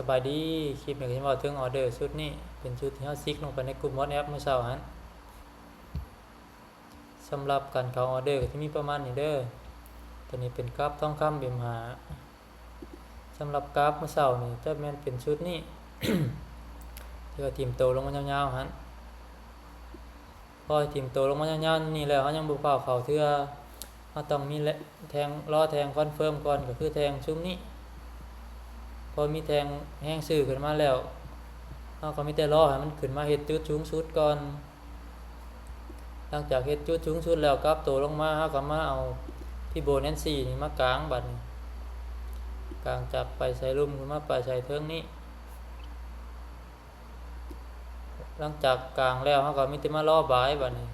ສະບາຍດີ, ຄລິບນີ້ກໍຈະເວົ້າເຖິງອໍເດີຊຸດນີ້ ເປັນຊຸດທີ່ເຮົາຊິກລົງໄປໃນກຸ່ມ WhatsApp ມື້ເຊົ້າຫັ້ນ. ສຳລັບການເຂົ້າອໍເດີກໍຈະມີປະມານນີ້ເດີ. ຕົວນີ້ເປັນກາບທອງຄຳ ເອັມຫ້າ. ສຳລັບກາບມື້ເຊົ້ານີ້ຈະແມ່ນເປັນຊຸດນີ້ ທີ່ວ່າຖິ້ມໂຕລົງມາຍາວໆຫັ້ນ. ພໍຖິ້ມໂຕລົງມາຍາວໆນີ້ແລ້ວ ເຮົາຍັງບໍ່ຟ້າວເຂົ້າເທື່ອ, ເຮົາຕ້ອງມີແລະ ແທ່ງ ລໍແທ່ງຄອນເຟີມກ່ອນ ກໍຄືແທ່ງຊຸມນີ້. ພໍມີແທ່ງແຮງຊື້ຂຶ້ນມາແລ້ວ ເຮົາກໍມີແຕ່ລໍໃຫ້ມັນຂຶ້ນມາເຮັດຈຸດສູງສຸດກ່ອນ. ຫຼັງຈາກເຮັດຈຸດສູງສຸດແລ້ວ ກັບໂຕລົງມາ ເຮົາກໍມາເອົາຟີໂບແນນຊີນີ້ມາກາງ. ບັດນີ້ກາງຈາກປາຍສາຍລຸ່ມຂຶ້ນມາປາຍສາຍເທິງນີ້. ຫຼັງຈາກກາງແລ້ວ ເຮົາກໍມີແຕ່ມາລໍບາຍ. ບັດນີ້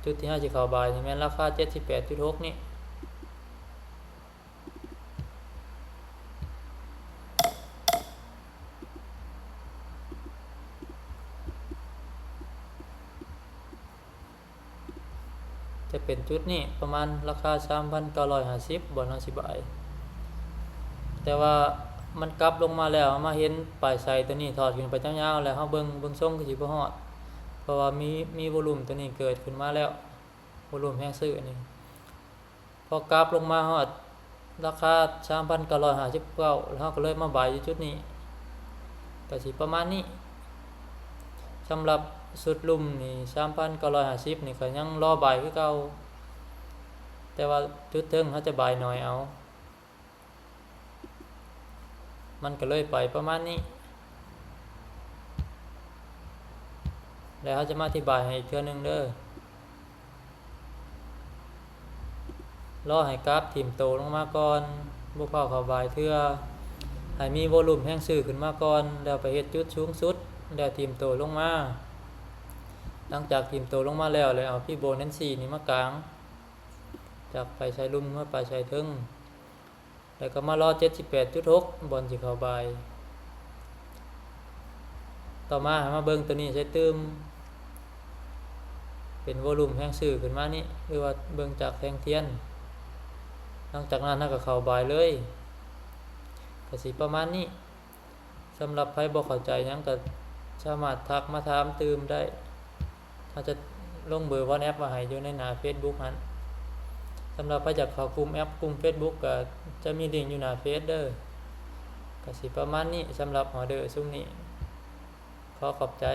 ຈຸດທີ່ເຮົາຊິເຂົ້າບາຍນີ້ແມ່ນລາຄາເຈັດສິບແປດຈຸດຫົກນີ້. ຈະເປັນຈຸດນີ້ ປະມານລາຄາສາມພັນເກົ້າຮ້ອຍຫ້າສິບ ບ່ອນເຮົາຊິບາຍ. ແຕ່ວ່າມັນກັບລົງມາແລ້ວ ເຮົາມາເຫັນປາຍໄຊຕົວນີ້ຖອດຂຶ້ນໄປຍາວໆ ແລ້ວເຮົາເບິ່ງ ເບິ່ງຊົງຄືຊິບໍ່ຮອດ ເພາະວ່າມີ ມີໂວລຸມຕົວນີ້ເກີດຂຶ້ນມາແລ້ວ ໂວລຸມແຮງຊື້ນີ້. ພໍກາບລົງມາຮອດລາຄາສາມພັນເກົ້າຮ້ອຍຫ້າສິບເກົ້າ ແລ້ວເຮົາກໍເລີຍມາບາຍຢູ່ຈຸດນີ້ ກໍຊິປະມານນີ້. ສຳລັບຊຸດລຸ່ມນີ້ ສາມພັນເກົ້າຮ້ອຍຫ້າສິບນີ້ ກໍຍັງລໍບາຍຄືເກົ່າ ແຕ່ວ່າຈຸດເທິງເຮົາຈະບາຍໜ້ອຍເອົາ. ມັນກໍເລີຍໄປປະມານນີ້ ແລ້ວເຮົາຈະມາອະທິບາຍໃຫ້ອີກເທື່ອໜຶ່ງເດີ. ລໍໃຫ້ກາບຖິ້ມໂຕລົງມາກ່ອນ, ບໍ່ຟ້າວເຂົ້າບາຍເທື່ອ, ໃຫ້ມີໂວລຸມແຮງຊື້ຂຶ້ນມາກ່ອນ ແລ້ວໄປເຮັດຈຸດສູງສຸດ ແລ້ວຖິ້ມໂຕລົງມາ. ຫຼັງຈາກຖິ້ມໂຕລົງມາແລ້ວ ແລ້ວເອົາຟີໂບແນນຊີນີ້ມາກາງ ຈາກປາຍສາຍລຸ່ມມາປາຍສາຍເທິງ. ແລ້ວກໍມາລໍເຈັດສິບແປດຈຸດຫົກ ບ່ອນຊິເຂົ້າບາຍ. ຕໍ່ມາໃຫ້ມາເບິ່ງຕົວນີ້ໃສ່ຕື່ມ ເປັນໂວລຸມແຮງຊື້ຂຶ້ນມານີ້ ຫຼືວ່າເບິ່ງຈາກແທ່ງທຽນ. ຫຼັງຈາກນັ້ນເຮົາກໍເຂົ້າບາຍເລີຍ ກໍຊິປະມານນີ້. ສຳລັບໃຜບໍ່ເຂົ້າໃຈຫຍັງກໍສາມາດທັກມາຖາມຕື່ມໄດ້. ເຮົາຈະລົງເບີ WhatsApp ໄວ້ໃຫ້ຢູ່ໃນໜ້າ Facebook ຫັ້ນ. ສຳລັບໃຜຢາກເຂົ້າກຸ່ມແອັບ ກຸ່ມ Facebook ກໍຈະມີລິ້ງຢູ່ໜ້າເຟສເດີ. ກໍຊິປະມານນີ້ ສຳລັບອໍເດີຊຸມນີ້. ຂໍຂອບໃຈ.